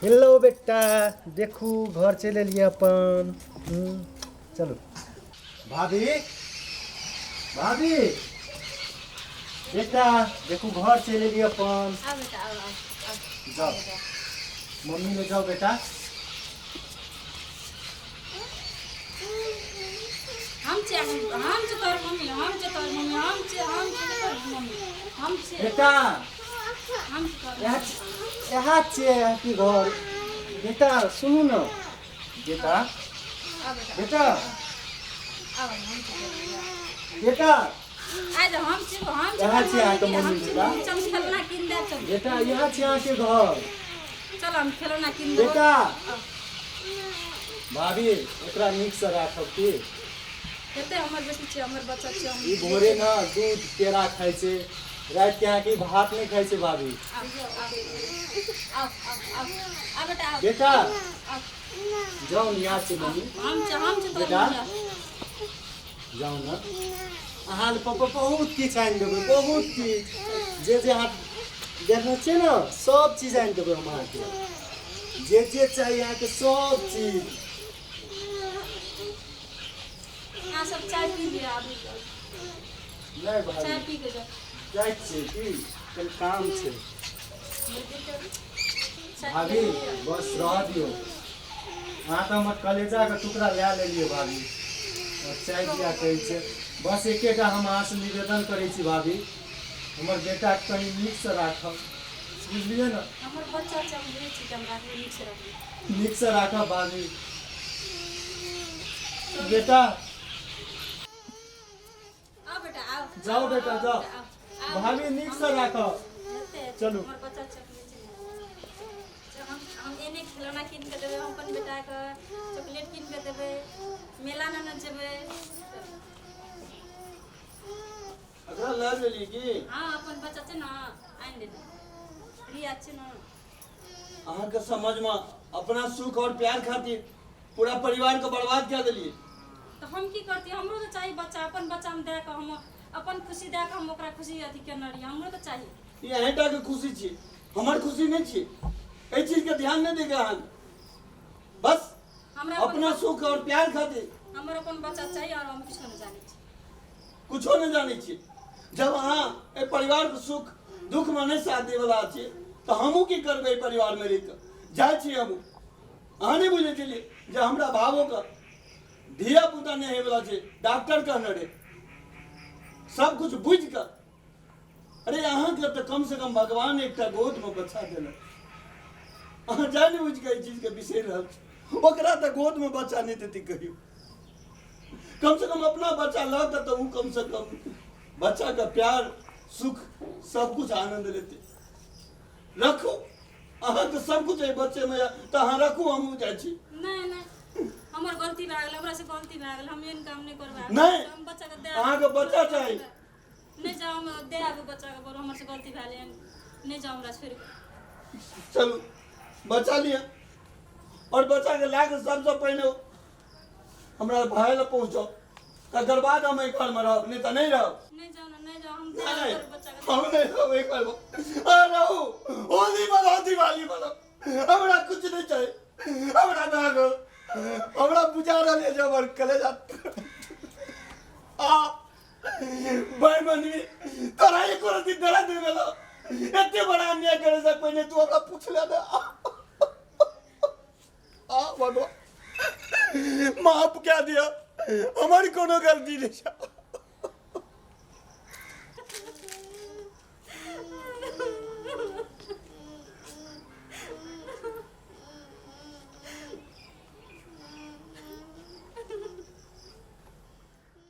Hello बेटा, देखू घर चलि एलियै अपन। चलू भाभी, भाभी बेटा, देखू घर चलि एलियै अपन। आओ बेटा, आओ आओ आओ। जाओ मम्मी ले जाओ बेटा। हम छियै, हम छियै तोहर मम्मी, हम छियै तोहर मम्मी, हम छियै, हम छियै तोहर मम्मी, हम छियै। बेटा, हम छियै तोहर। यहाँ यहाँ छियै अहाँके घर। बेटा सुनू ने बेटा। आओ बेटा। बेटा। आओ, हम छियै। बेटा। आइ तऽ हम छियै, हम छियै। यहाँ छियै अहाँके हम मम्मी। छियै। बेटा। मम्मी, चल खेलौना कीन देब, चल। बेटा, यहाँ छियै अहाँके घर। चल, हम खेलौना कीन देबो। बेटा, भाभी, एकरा नीकसँ राखब की? कते हमर बेटी छै, हमर बच्चा छै, हम ई भोरे ने दूध केरा खाइ छै, रातिके अहाँके ई भात नहि खाइ छै भाभी। आउ आउ आउ आउ आउ बेटा, आउ। बेटा। आउ। जाउ ने, यहाँ छै मम्मी। हम छै, हम छै तोहर। बेटा। मम्मी। जाउ ने, अहाँ लए पप्पा बहुत किछु आनि देबै, बहुत किछु। जे जे अहाँ देखने छियै ने, सब चीज आनि देबै हम अहाँके। जे जे चाही अहाँके, सब चीज। अहाँ सब चाय पी लिअ, आबू। नहि भाभी। चाय पी के जाउ। जाइ छियै की, कनि काम छै। चाय भाभी। पी लिअ। बस रह दियौ, अहाँ तऽ हमर कलेजाके टुकड़ा लए लेलियै भाभी, आओर चाय दिया कहै छै। बस एकेटा हम अहाँसँ निवेदन करै छी भाभी, हमर बेटाके कनि नीकसँ राखब, बुझलियै ने? हमर बच्चा छै, हम बुझै छी कि हम राखबै, नीकसँ राखबै। नीकसँ राखब भाभी। बेटा। आओ बेटा, आओ। जाओ बेटा, जाओ। आओ, आओ। भाभी, नीकसँ राखब। हेतै, हेतै। चलू। हमर बच्चा छै, अपने छै। हम एने खिलौना कीन कऽ देबै, हम अपन बेटाके चॉकलेट कीन कऽ देबै, मेला ने जेबै। एकरा लऽ लेली की? हँ, अपन बच्चा छै ने, आनि देबै। रिया छै ने। अहाँके समझमे अपना सुख और प्यार खातिर पूरा परिवार के बर्बाद कए देलियै। तऽ हम की करतियै? हमरो तऽ चाही बच्चा। अपन बच्चा हम दए कऽ, हम अपन खुशी दए कऽ हम ओकरा खुशी अथी केने रहियै। हमरो तऽ चाही। ई अहींटा के खुशी छी, हमर खुशी नहि छी। एहि चीज के ध्यान नहि दैके अहाँके बस हमरा अपना सुख और प्यार खातिर। हमर अपन बच्चा चाही और हम किछो नहि जानै छी। कुछो नहि जानै छी। जब अहाँ एहि परिवारके सुख दुखमे नहि साथ दैवला छी, तऽ हमहूँ की करबै एहि परिवारमे रहि कऽ? जाइ छी हमहूँ। अहाँ नहि बुझै छलियै जे हमरा भावोके धिया पुता नहि होइवला छै, डॉक्टर कहने रहै। सब कुछ बुझि कऽ, अरे अहाँके तऽ कमसँ कम भगवान एकटा गोदमे बच्चा देलक। अहाँ जानि बुझि कऽ एहि चीजके बिसरि रहल छी। ओकरा तऽ गोदमे बच्चा नहि देतै कहियो। कम से कम अपना बच्चा लऽ कऽ तऽ ओ कम से कम बच्चाके प्यार, सुख, सब कुछ आनंद लेतै। रखू, अहाँके सब कुछ एहि बच्चेमे यऽ तऽ अहाँ रखू, हमहूँ जाइ छी। नहि नहि, हमर गलती भए गेल, हमरा से गलती भए गेल। हम एहन काम नहि करबै। नहि। हम बच्चाके दए अहाँके बच्चा चाही। नहि जाउ, हम दए आबू बच्चाके। बोलो, हमर से गलती भए गेल, नहि जाउ, हमरा छोड़ि कऽ। चलू, बच्चा लिअ आओर बच्चाके लए कऽ सबसँ पहिने हमरा भाय लग पहुँचब, तकर बाद हम एहि घरमे रहब, नहि तऽ नहि रहब। नहि जाउ ने, नहि जाउ, हम नहि। बच्चाके हम नहि रहब एहि घरमे। अहाँ रहू, होली मनाउ, दिवाली मनाउ, हमरा कुछ नहि चाही। हमरा भए गेल, हमरा बुझा रहल यऽ जे हमर कलेजा आ भाई मनवी, तोरा एको रत्ती दर्द नहि भेलौ? एते बड़ा अन्याय करे से पहिने तू हमरा पूछले ने? आ भगवान, माफ कए दिअ, हमर कोनो गलती नहि छै।